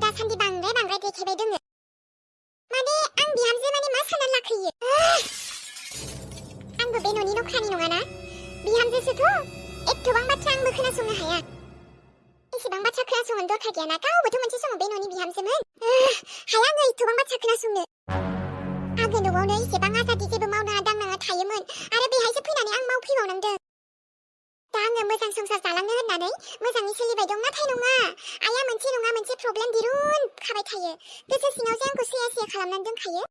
दासान्दि बांद्राय देखायबाय दोङो माने आं बिहामजो माने मा सानना लाखोयो आंबो बे न'नि नख्रानि नङाना बिहामजोसोथ' एथबां बाथ्रा आंबो खोनासंनो हाया एसेबां बाथ्रा खोनासंनो दरखार गैयाना गावबोथ' मोनसे समाव बे न'नि बिहामजोमोन हाया आङो एथबां बाथ्रा खोनासंनो आङो न'आवनो एसेबां आजादि जेबो मावनाङा दांनाङा थायोमोन आरो बेहायसो फैनानै आं मावफैबावनांदों दा आङो मोजां संसार जालांनो होननानै मोजाङै सोलिबाय दं नाथाय नङा आइया मोनसे नङा मोनसे प्रब्लेम दिरुनखाबाय थायो गोसो सिङाव जे आंखौ सैया खालामनानै दोनखायो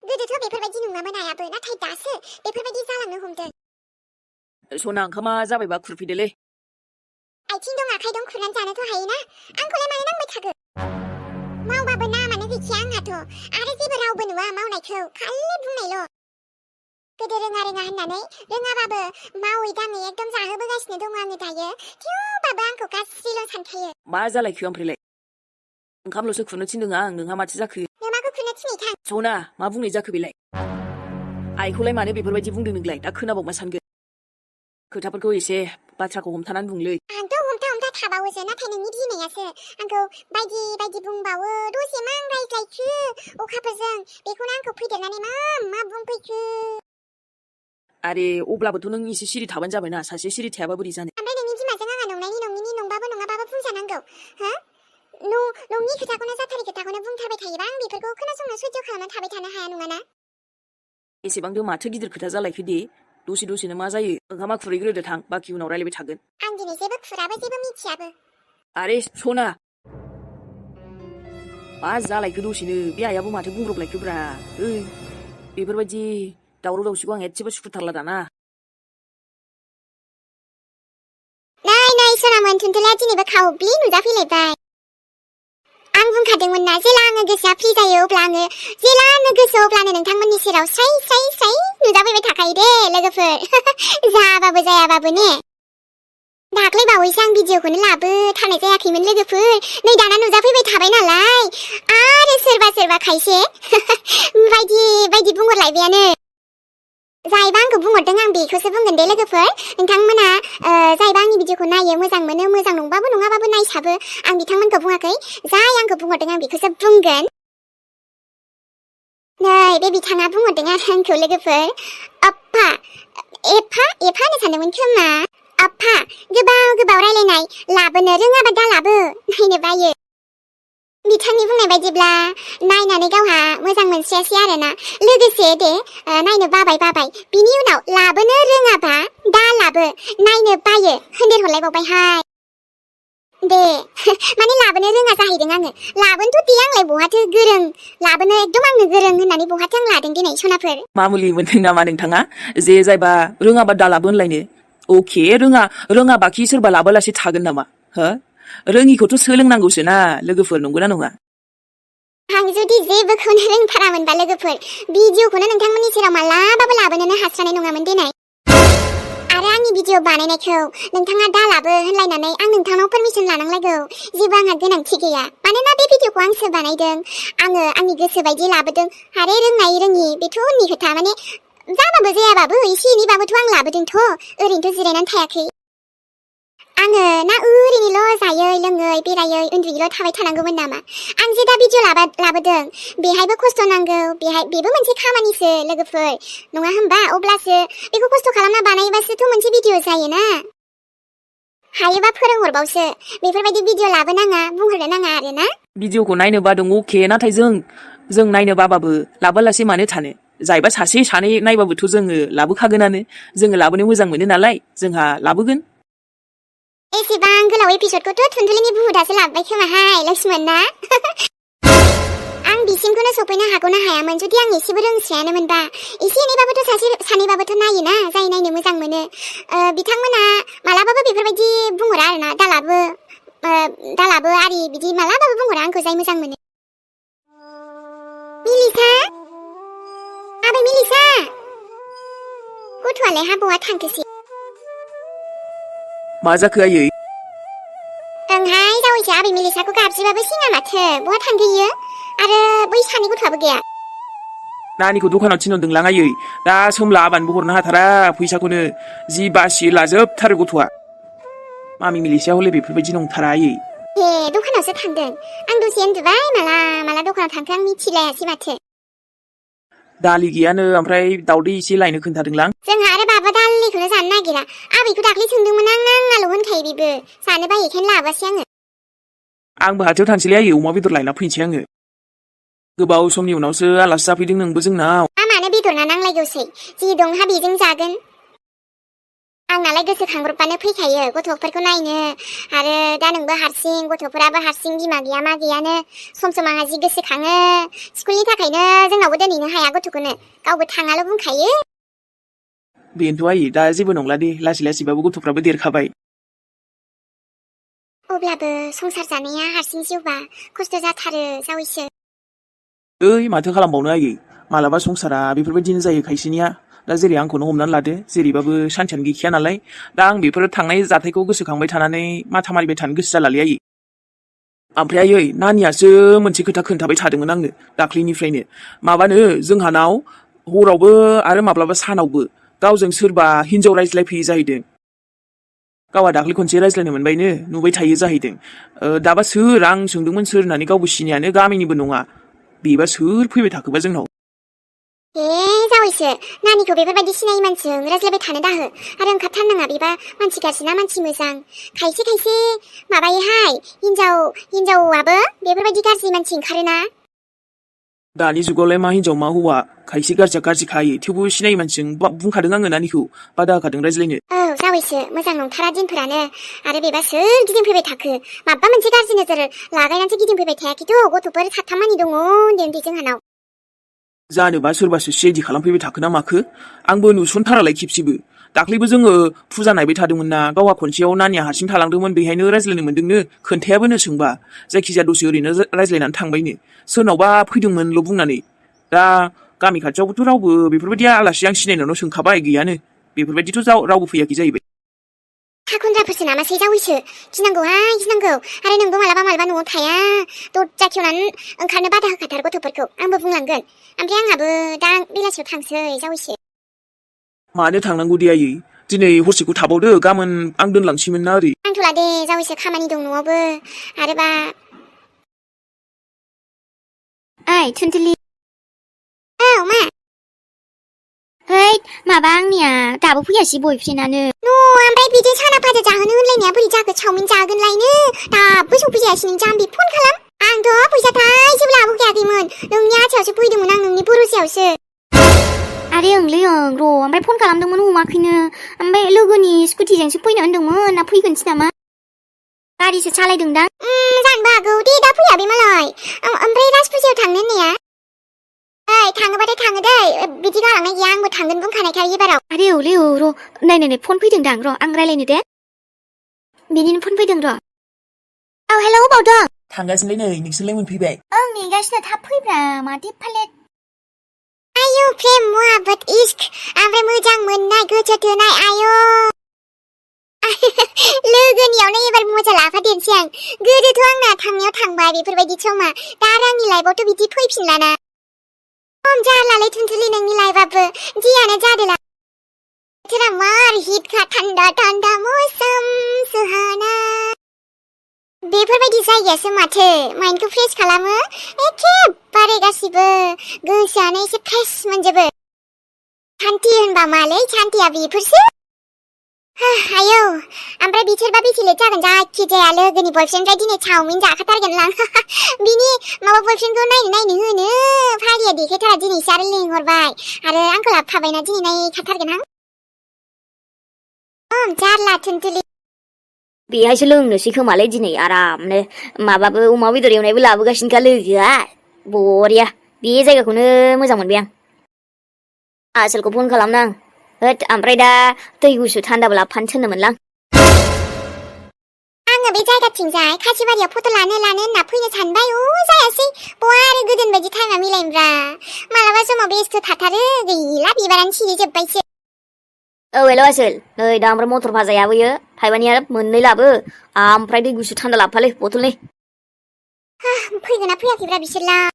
गोदोथ' बेफोरबायदि नङामोन आइयाबो नाथाय दासो बेफोरबायदि जालांनो हमदों सना ओंखामा जाबायबा खुरफैदोलै आथिं दं आखाइ दं खुरनानै जानोथ' हायोना आंखौलाय मानो नांबाय थागो मावबाबो नामानो गैखाया आंहाथ' आरो जेबो रावबो नुवा मावनायखौ खालि बुंनायल' गोदो रोङा होननानै रोङाबाबो मावै दाङै एकदम जाहोबोगासिनो दङ आङो दायो थेवबाबो आंखौ गाज्रिल' सानखायो मा जालायखो ओमफ्रायलाय ओंखामल'सो खुरनो थिनदों आं नोंहा माथो जाखो नोमाखौ खुरनो थिनै थां सना मा बुंनाय जाखो बेलाय आइखौलाय मानो बेफोरबायदि बुंदों नोंलाय दा खोनाबावमा सानगोन खोथाफोरखौ एसे बाथ्राखौ हमथानानै बुंलै आंथ' हमथा थाबावोसो नाथाय नोंनि बिमायासो आंखौ बायदि बुंबावो दसे मा रायज्लायखो अखाफोरजों बेखौनो आंखौ फैदेरनानै मा बुंफैखो आरे अब्लाबोथ' नों एसे सिरि थाबानो जाबायना सासे सिरि थायाबा बोरै जानो ओमफ्राय नोंनि बिमाजों आंहा नंनायनि नङिनि नंबाबो नङाबाबो बुंजानांगौ हो नंनि खोथाखौनो जाथारि खोथाखौनो बुंथारबाय थायोबा आं बेफोरखौ खोनासंनो सैज्य खालामना थाबाय थानो हाया नङाना एसेबांथ' माथो गिदिर खोथा जालायखो दे दसेनो मा जायो ओंखामा खुरैग्रोदो थां बाखि उनाव रायलायबाय थागोन आं दिनै जेबो खुराबो जेबो मिथियाबो आरे सना मा जालायखो दसेनो बे आइयाबो माथो बुंब्रबलायखोब्रा बेफोरबायदि दावराव दावसिखौ आं एसेबो सुखुथारला दाना नै सनामोन थुनथुलाया दिनैबो खावब्लि नुजाफैलायबाय आं बुंखादोंमोन ना जेला आङो गोसोआ फ्रि जायो अब्लानो अब्लानो नोंथांमोननि सेराव स्राय नुजाफैबाय थाखायो दे लोगोफोर जाबाबो जायाबाबो ने दाख्लै बावैसो आं भिडिअखौनो लाबोथारनाय जायाखैमोन लोगोफोर नै दाना नुजाफैबाय थाबाय नालाय आरो सोरबा खायसे बायदि बुंहरलायबायानो जायबा आंखौ बुंहरदों आं बेखौसो बुंगोन दे लोगोफोर नोंथांमोना जायबा आंनि भिडिअखौ नायो मोजां मोनो मोजां नंबाबो नङाबाबो नायसाबो आं बिथांमोनखौ बुङाखै जाय आंखौ बुंहरदों आं बेखौसो बुंगोन नै बे बिथाङा बुंहरदों आरो आंखौ लोगोफोर एफा होनो सानदोंमोन खोमा आफा गोबाव रायलायनाय लाबोनो रोङाबा दा लाबो नायनो बायो बिथांनि बुंनाय बायदिब्ला नायनानै गावहा मोजां मोनस्रायासै आरोना लोगोसे दे नायनो बाबाय बिनि उनाव लाबोनो रोङाबा दा लाबो नायनो बायो होनदेरहरलायबावबायहाय दे माने लाबोनो रोङा जाहैदों आङो लाबोनोथ' दे आंलाय बहाथो गोरों लाबोनो एकदम आंनो गोरों होननानै बहाथो आं लादों दिनै सनाफोर मामुलि मोनदों नामा नोंथाङा जे जायबा रोङाबा दा लाबो होनलायनो अके रोङाबाखि सोरबा लाबोलासे थागोन नामा हो रोङिखौथ' सोलोंनांगौसो ना लोगोफोर नंगौना नङा आं जुदि जेबोखौनो रोंथारामोनबा लोगोफोर भिडिअखौनो नोंथांमोननि सेराव मालाबाबो लाबोनोनो हास्रानाय नङामोन दिनै आरो आंनि भिडिअ बानायनायखौ नोंथाङा दा लाबो होनलायनानै आं नोंथांनाव पारमिसन लानांलायगौ जेबो आंहा गोनांथि गैया मानोना बे भिडिअखौ आंसो बानायदों आङो आंनि गोसो बायदि लाबोदों आरो रोंनाय रोङि बेथ' उननि खोथा माने जाबाबो जायाबाबो एसे एनैबाबोथ' आं लाबोदोंथ' ओरैनोथ' जिरायनानै थायाखै आङो ना ओरैनोल' जायै लोङै बेरायै उन्दुयैल' थाबाय थानांगौमोन नामा आं जे दा भिडिअ लाबोदों बेहायबो खस्थ' नांगौ बेबो मोनसे खामानिसो लोगोफोर नङा होमबा अब्लासो बेखौ खस्थ' खालामना बानायबासोथ' मोनसे भिडिअ जायोना हायोबा फोरोंहरबावसो बेफोरबायदि भिडिअ लाबोनाङा बुंहरनो नाङा आरोना भिडिअखौ नायनो बादों अके नाथाय जों नायनो बाबाबो लाबोलासे मानो थानो जायबा सासे सानै नायबाबोथ' जोङो लाबोखागोनानो जोङो लाबोनो मोजां मोनो नालाय जोंहा लाबोगोन एसेबां गोलाव एपिसडखौथ' थुनथुलिनि बुहुदासो लाबोबाय खोमाहाय लक्ष्मण ना आं बिसिमखौनो सफैनो हागौ ना हायामोन जुदि आं एसेबो रोंस्रायानोमोनबा एसे एनैबाबोथ' सासे सानैबाबोथ' नायोना जाय नायनो मोजां मोनो बिथांमोना मालाबाबो बेफोरबायदि बुंहरा आरोना दालाबो आरि बिदि मालाबाबो बुंहरा आंखौ जाय मोजां मोनो मिलिसा आबै मिलिसा गथ'आलाय हाबावा थांखोसै मा जाखो आयै ओंहाय जावैसो आबै मिलिसाखौ गाबज्रिबाबो सिङा माथो बहा थांखोयो आरो बै सानै गथ'आबो गैया नानिखौ दखानाव थिनहरदोंलां आयै दा सोमला आबानबो हरनो हाथारा फैसाखौनो जि बासि लाजोबथारो गथ'आ मामि मिलिसाया हले बेफोरबायदि नंथारा आयै दखानावसो थांदों आं दसे उन्दुबाय माला दखानाव थांखो आं मिथिलायासै माथो दालि गैयानो ओमफ्राय दावदै एसे लायनो खोन्थादोंलां जोंहा आरो बाबा दालिखौनो जानो नागिरा आबैखौ दाख्लै सोंदोंमोन आं नाङाल' होनखायो बेबो जानो बायो बेखायनो लाबोआसै आंबो हाथायाव थांसैलै आयै अमा बेदर लायना फैनोसै आङो गोबाव समनि उनावसो आलासि जाफैदों नोंबो जोंनाव मानो बेदर ना नांलायगौसै जि दंहा बेजों जागोन आंनालाय गोसोखांब्रबबानो फैखायो गथ'फोरखौ नायनो आरो दा नोंबो हारसिं गथ'फोराबो हारसिं बिमा गैया मा गैयानो सम सम आंहा जि गोसोखाङो स्कुलनि थाखायनो जोंनावबो दोनहैनो हाया गथ'खौनो गावबो थाङाल' बुंखायो बेनोथ' आयै दा जेबो नंला दे लासै लासैबाबो गथ'फ्राबो देरखाबाय अब्लाबो संसार जानाया हारसिं जिउबा खस्थ' जाथारो जावैसो माथो खालामबावनो आयै मालाबा संसारा बेफोरबायदिनो जायो खायसेनिया दा जेरै आंखौनो हमनानै लादो जेरैबाबो सानसेयानो गैखाया नालाय दा आं बेफोर थांनाय जाथायखौ गोसोखांबाय थानानै माथा मारिबाय थानो गोसो जालालै आयै ओमफ्राय आयै नानियासो मोनसे खोथा खोन्थाबाय थादोंमोन आंनो दाख्लैनिफ्रायनो माबानो जोंहानाव हरावबो आरो माब्लाबा सानावबो गावजों सोरबा हिनजाव रायज्लायफैयो जाहैदों गावहा दाख्लै खनसे रायज्लायनो मोनबायनो नुबाय थायो जाहैदों दाबा सोर आं सोंदोंमोन सोर होननानै गावबो सिनायानो गामिनिबो नङा बेबा सोर फैबाय थाखोबा जोंनाव जावैसो नानिखौ बेफोरबायदि सिनायै मानसिजों रायज्लायबाय थानो दाहो आरो ओंखारथारनाङा बेबा मानसि गाज्रि ना मानसि मोजां खायसे माबायोहाय हिनजावाबो बेफोरबायदि गाज्रि मानसि ओंखारोना दानि जुगावलाय मा हिनजाव मा हौवा खायसे गाज्रिया गाज्रि खायो थेवबो सिनायै मानसिजों बुंखादों आङो नानिखौ बादा होखादों रायज्लायनो जावैसो मोजां नंथारा दिनफोरानो आरो बेबा सोर गिदिंफैबाय थाखो माबा मोनसे गाज्रि नोजोर लागायनानैसो गिदिंफैबाय थायाखैथ' गथ'फोर साथामानि दङ उन्दै जोंहानाव जानोबा सोरबासो सिआइडि खालामफैबाय थाखो ना माखो आंबो नुसनथारालाय खेबसेबो दाख्लैबो जोङो फुजा नायबाय थादोंमोन ना गावहा खनसेयाव नानिया हारसिं थालांदोंमोन बेहायनो रायज्लायनो मोन्दोंनो खोन्थायाबोनो सोंबा जायखिजाया दसे ओरैनो रायज्लायनानै थांबायनो सोरनावबा फैदोंमोनल' बुंनानै दा गामि खाथियावबोथ' रावबो बेफोरबायदि आलासि आं सिनायनायावनो सोंखाबाय गैयानो बेफोरबायदिथ' रावबो फैयाखै जाहैबाय हाखुन्द्राफोरसो नामासै जावैसो गिनांगौहाय गिनांगौ आरो नोंबो मालाबा न'आव थाया दरजा खेवनानै ओंखारनो बादा होखाथार गथ'फोरखौ आंबो बुंलांगोन ओमफ्राय आंहाबो दा बेलासियाव थांसै जावैसो मानो थांनांगौ दे आयै दिनै हरसेखौ थाबावदो गाबोन आं दोनलांसैमोन ना ओरै नांथ'ला दे जावैसो खामानि दं न'आवबो आरोबा ओइ थुनथुलि मा माबा आंनिया दाबो फैयासै बयफ्रेन्डानो ओमफ्राय बिदि साना भाजा जाहोनो होनलायनाया बोरै जाखो चावमिन जागोन लायनो दाबो सफैजायासै नों जाम्बि फन खालाम आंथ' फैसा थाइसेबो लाबोखायाखैमोन नोंनि आथियावसो फैदोंमोन आं नोंनि बरसायावसो आरे ओंलै र' ओमफ्राय फन खालामदोंमोन हमाखैनो ओमफ्राय लोगोनि स्कुटिजोंसो फैनो होनदोंमोन ना फैगोनसो नामा गारिसो सालायदोंदां जानोबो हागौ दे दा फैया बे मालाय ओमफ्राय राजफुजायाव थांनो होननाया थाङोबाथाय थाङो दै बिदि गालांनाय गैया आंबो थांगोन बुंखानायखाय एबाराव आरे र' नायनाय फन फैदोंदां र' आं रायलायनो दे बेनिनो फन फैदों र' हेलौ अबाव दं थांगासिनोलै नै नोंसोरलाय मोनफैबाय आं नेगासिनो थाब फैब्रा माथो फालेट आयौ प्रेम मुहाबत इश्क ओमफ्राय मोजां मोननाय गोसो थोनाय आयौ लोगोनियावनो एबार मजा लाफादेरसै आं गोदोथ' आंना थांनायाव थांबाय बेफोरबायदि समा दा आरो आंनि लाइफआवथ' बिदि फैफिनलाना खम जारलालै थुनथुलि नोंनि लाइफआबो जियानो जादोला बोथोरा मार हिटखा थान्दा मौसम सुहाना बेफोरबायदि जायगायासो माथो माइन्डखौ फ्रेश खालामो एखेबारे गासिबो गोसोआनो एसे फ्रेश मोनजोबो शान्ति होनबा मालै शान्तिया बेफोरसो आयौ ओमफ्राय बिसोरबा बेसे लेट जागोन जायखिजाया लोगोनि बयफ्रेन्डनिफ्राय दिनै चावमिन जाखाथारगोन लां बिनि माबा बयफ्रेन्डखौ नायनो होनो फारिया देखायथारा दिनैसो आरो लिंहरबाय आरो आंखौ लाबोफाबायना दिनै नायखाथारगोन आं जारला थुनथुलि बेहायसो लोंनोसै खोमालै दिनै आरामनो माबाबो अमा बेदर एवनायबो लाबोगासिनोखा लोगोआ बरिया बे जायगाखौनो मोजां मोनबाय आं आसोलखौ फन खालामनां होद ओमफ्राय दा दै गुसु थान्दाबो लाबोफानो थिनदोंमोनलां आङो बे जायगाथिंजाय खासिबारियाव फट' लानो होनना फैनो सानबाय जायासै बहा आरो गोदोनि बायदि टाइमा मिलायनोब्रा मालाबा समाव बेस्थ' थाथारो गैला बिबारानो सिरिजोब्बायसो हेल' आसोल नै दा ओमफ्राय मटर भाजायाबोयो थाइबानिया मोननै लाबो ओमफ्राय दै गुसु थान्दा लाबोफालै बथलनै फैगोना फैयाखैब्रा बिसोरलाय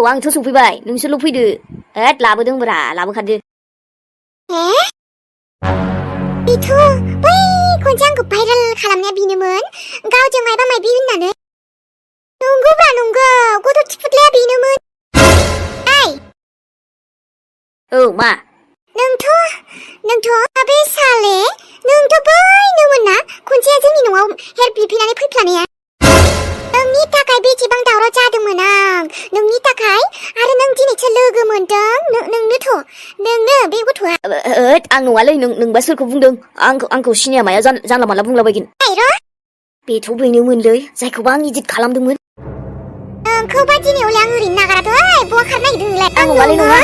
आंथ' सफैबाय नोंसोरल' फैदो होद लाबोदोंब्रा लाबोखादो बेथ' बै खनसे आंखौ भाइरेल खालामनाया बेनोमोन गावजों मायबा मायबि होननानै नंगौब्रा नंगौ गथ' थिफुदलाया बेनोमोन ओइ औ मा नोंथ' बे साले नोंथ' बैनोमोन ना खनसे जोंनि न'आव हेल्प बिफैनानै फैफ्लानाया नोंनि थाखाय बेसेबां दावराव जादोंमोन आं नोंनि थाखाय आरो नों दिनैसो लोगो मोनदों नोंनो बे गथ'आ आं नङालै नोंबा सोरखौ बुंदों आंखौ सिनाया माया जानला माला बुंलाबायगोन बेथ' बेनोमोनलै जायखौबा आं इदिट खालामदोंमोन नोंखौबा दिनै हले आं ओरैनो नागाराथ' बहा खारनो नागिरदों नोंलाय आं नङालै नङा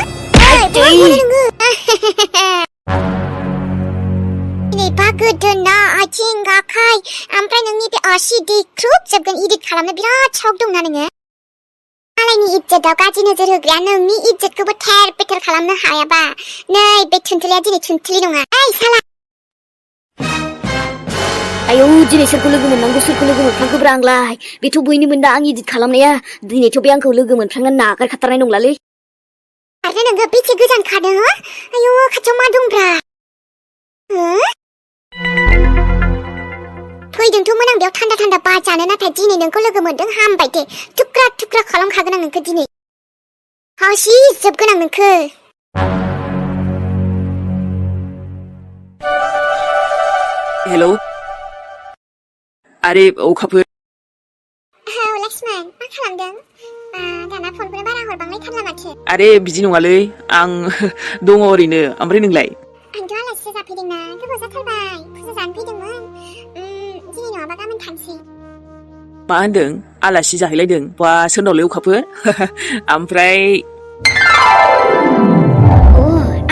दिनैबा गोदोना आथिं आखाइ ओमफ्राय नोंनि बे आसि दैख्रुबजोबगोन इदिट खालामनो बिराद शक दंना नोङो मालायनि इज्जतआव गाज्रि नोजोर होग्राया नोंनि इज्जतखौबो थेर बेथेर खालामनो हायाबा नै बे थुनथुलिया दिनै थुनथुलि नङा ओइ साला आयौ दिनै सोरखौ लोगो मोननांगौ सोरखौ लोगो मोनफ्रांखोब्रा आंलाय बेथ' बैनोमोन दा आं इदिट खालामनाया दिनैथ' बे आंखौ लोगो मोनफ्रांनानै नागारखाथारनाय नंलालै आरो नोङो बेसे गोजान खादों आयौ खाथियाव मा दंब्रा फैदोंथ'मोन आं बेयाव थान्दा थान्दा बार जानो नाथाय दिनै नोंखौ लोगो मोनदों हामबाय दे थुख्रा थुख्रा खालामखागोन आं नोंखौ दिनै हासि जोबगोन आं नोंखौ हेलौ आरे अखाफोर औ लक्ष्मण मा खालामदों दाना फनखौनो बारा हरबांलायथारला माथो आरे बिदि नङालै आं दङ ओरैनो ओमफ्राय नोंलाय आंथ' आलासिसो जाफैदोंना गोबाव जाथारबाय फुजा जानो फैदोंमोन दिनै नङाबा गाबोन थांसै मा होनदों आलासि जाहैलायदों बा सोरनावलै अखाफोर ओमफ्राय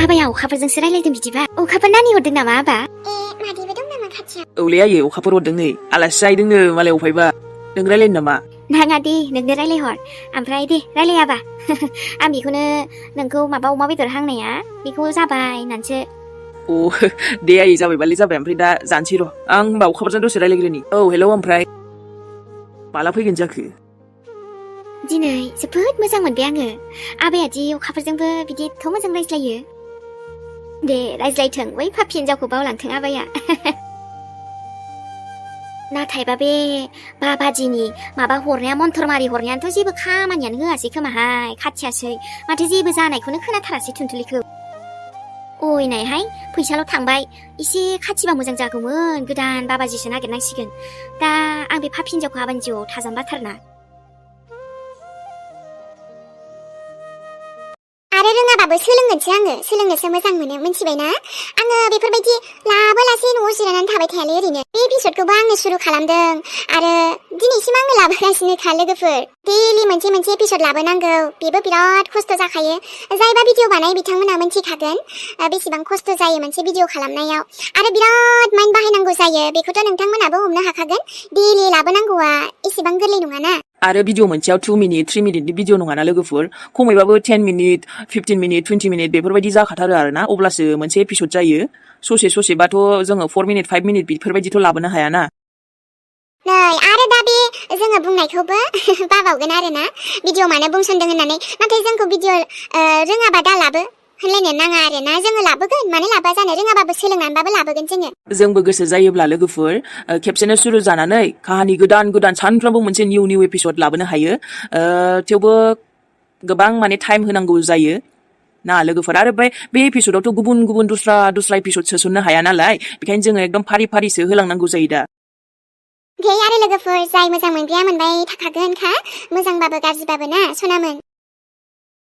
आबाया अखाफोरजोंसो रायलायदों बिदिबा अखाफोर नानि हरदों नामा आबा मादैबो दं नामा खाथियाव औलै आयै अखाफोर हरदों नै आलासि जाहैदोंनो मालाय अफायबा नों रायलायनो नामा नाङा दे नोंनो रायलायहर ओमफ्राय दे रायलायाबा आं बेखौनो नोंखौ माबा अमा बेदर हांनाया बेखौ जाबाय होननानैसो अ दे आयै जाबायबालाय जाबाय ओमफ्राय दा जानोसै र' आं होमबा अखाफोरजों दसे रायलायग्रोनि औ हेलौ ओमफ्राय माला फैगोन जाखो दिनै जोबोद मोजां मोनबाय आङो आबायादि अखाफोरजोंबो बिदि एथ' मोजां रायज्लायो दे रायज्लायथों बै पापि हिन्जावखौ बावलांथों आबाया नाथायबा बे बाबादिनि माबा हरनाया मन्थरमारि हरनायानोथ' जेबो खामानियानो होआसै खोमाहाय खाथियासै माथो जेबो जानायखौनो खोनाथारासै थुनथुलिखौ अय नायहाय फैसाल' थांबाय एसे खाथिबा मोजां जागौमोन गोदान बाबाजिसो नागिरनांसिगोन दा आं बे पापि हिन्जावखौ आबानि जिउआव थाजानबाथारना आरो रोङाबाबो सोलोंगोनसो आङो सोलोंनोसो मोजां मोनो मिन्थिबायना आङो बेफोरबायदि लाबोलासे न'आव जिरायनानै थाबाय थायालै ओरैनो बे एपिसडखौबो आंनो सुरु खालामदों आरो दिनैसिम आङो लाबोगासिनोखा लोगोफोर डेलि मोनसे एपिसड लाबोनांगौ बेबो बिराद खस्थ' जाखायो जायबा भिडिअ बानाय बिथांमोना मिन्थिखागोन बेसेबां खस्थ' जायो मोनसे भिडिअ खालामनायाव आरो बिराद माइन्ड बाहायनांगौ जायो बेखौथ' नोंथांमोनाबो हमनो हाखागोन डेलि लाबोनांगौआ एसेबां गोरलै नङाना आरो भिडिअ मोनसेयाव 2 मिनिट 3 मिनिटनि भिडिअ नङाना लोगोफोर खमैबाबो 10 मिनिट 15 मिनिट 20 मिनिट बेफोरबायदि जाखाथारो आरोना अब्लासो मोनसे एपिसड जायो ससेबाथ' जोङो 4 मिनिट 5 मिनिट बेफोरबायदिथ' लाबोनो हायाना नै आरो दा बे जोङो बुंनायखौबो बावबावगोन आरोना भिडिअ मानो बुंसनदों होननानै नाथाय जोंखौ भिडिअ रोङाबा दा लाबो होनलायनो नाङा आरोना जोङो लाबोगोन मानो लाबा जानो रोङाबाबो सोलोंनानैबाबो लाबोगोन जोंबो गोसो जायोब्ला लोगोफोर खेबसेनो सुरु जानानै काहानि गोदान सानफ्रोमबो मोनसे निउ एपिसड लाबोनो हायो थेवबो गोबां माने टाइम होनांगौ जायो ना लोगोफोर आरो बे एपिसडआवथ' गुबुन दस्रा एपिसड सोसननो हाया नालाय बेखायनो जोङो एकदम फारिसो होलांनांगौ जायो दा दे आरो लोगोफोर जाय मोजां मोनग्राया मोनबाय थाखागोनखा मोजांबाबो गाज्रिबाबो ना सनामोन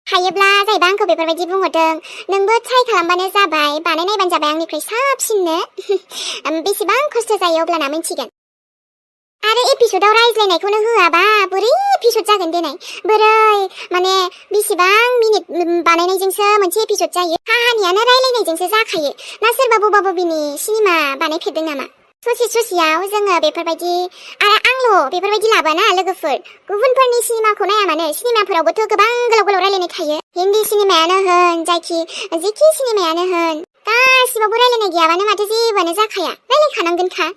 हायोब्ला जायबा आंखौ बेफोरबायदि बुंहरदों नोंबो ट्राइ खालामबानो जाबाय बानायनायबानो जाबाय आंनिफ्राय साबसिननो बेसेबां खस्थ' जायो अब्लाना मिन्थिगोन आरो एपिसडआव रायज्लायनायखौनो होआबा बोरै एपिसड जागोन देनाय बोरै माने बेसेबां मिनिट बानायनायजोंसो मोनसे एपिसड जायो काहानियानो रायलायनायजोंसो जाखायो ना सोरबा बबा बबिनि सिनेमा बानायफेरदों नामा ससेयाव जोङो बेफोरबायदि आरो आंल' बेफोरबायदि लाबोना लोगोफोर गुबुनफोरनि सिनेमाखौ नाया मानो सिनेमाफोरावबोथ' गोबां गोलाव रायलायनाय थायो हिन्दी सिनेमायानो होन जेखि सिनेमायानो होन गासिबावबो रायलायनाय गैयाबानो माथो जेबोआनो जाखाया रायलायखानांगोनखा